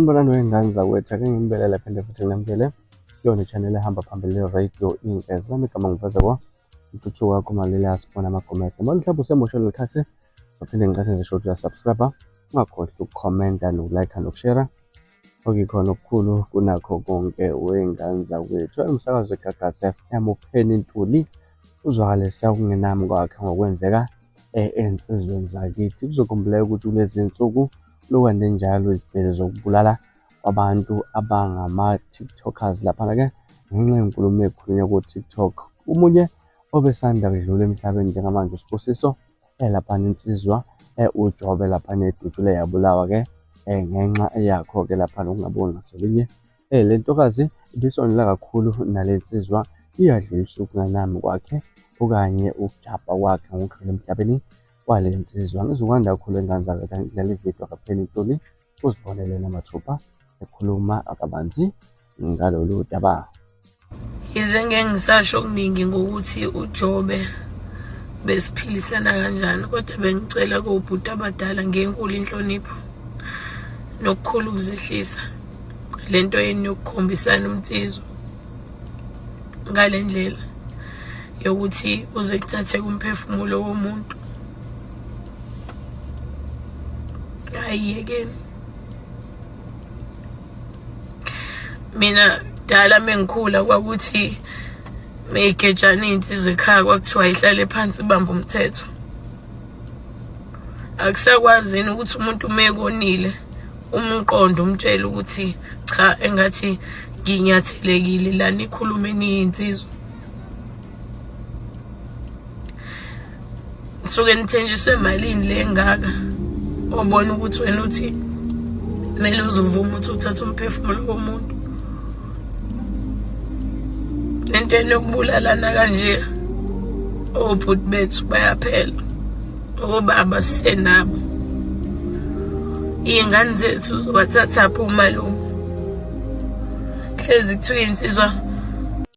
Sanibonani wey'ngane zakwethu, ake nginibelele phinde futhi nginamukele kuyona i-channel ehamba phambili i-radio Iy'nkeza. Lami igama ngiveze kwa Ntuthuko wakho Malile asibona amagomede. Uma mhlawumbe usemusha leli khasi, uphinde ngicathe ngisho ukuthi uyasubscribe, ungakhohlwa ukukhomenta nokulike nokushare. Okuyikhona okukhulu kunakho konke wey'ngane zakwethu. Umsakazo weGagasi FM uPenny Ntuli uzwakalisa ukungenami kwakhe ngokwenzeka ey'nsizweni zakithi. Kuzokhumbuleka ukuthi kulezi nsuku Lokwande njalo izibhelu zokubulala kwabantu abangama-TikTokers laphana-ke ngenxa yenkulumo ekhulunywa ku-TikTok. Omunye obesanda kudlula emhlabeni njengamanje uSibusiso laphana insizwa uJobe laphana edutshule yabulawa-ke ngenxa yakho-ke laphana ukungaboni ngasolinye. Le ntokazi ibisondela kakhulu nale nsizwa iyadlulisa ukunganami kwakhe okanye ukujabha kwakhe ngokudlula emhlabeni kwale nsizwa. Ngizokwanda kakhulu engane zakwethu ngidlala ividiyo kaPenny Ntuli uzibonele namathupha ekhuluma kabanzi ngalolu daba. Yize ngeke ngisasho okuningi ngokuthi uJobe besiphilisana kanjani kodwa bengicela kobhuti abadala ngenkulu inhlonipho nokukhulu ukuzehlisa le nto yenu yokukhombisana umnsizwa ngale ndlela yokuthi uze kuthathe kumphefumulo womuntu hayi yekeni mina dala mengikhula kwakuthi meyigejana iy'nsizwa ekhaya kwakuthiwa ihlale phansi ibambe umthetho akusakwazi yini ukuthi umuntu uma ekonile umqondo umtshele ukuthi cha engathi nginyathelekile la nikhulume niyinsizwa nisuke nithenjiswe malini le ngaka obona ukuthi wena uthi kumele uzuvume ukuthi uthathe umphefumulo womuntu lento enokubulalana kanje obhuti bethu bayaphela obaba sisenabo iy'ngane zethu uzobathathaphi umalume hlezi kuthiwa iy'nsizwa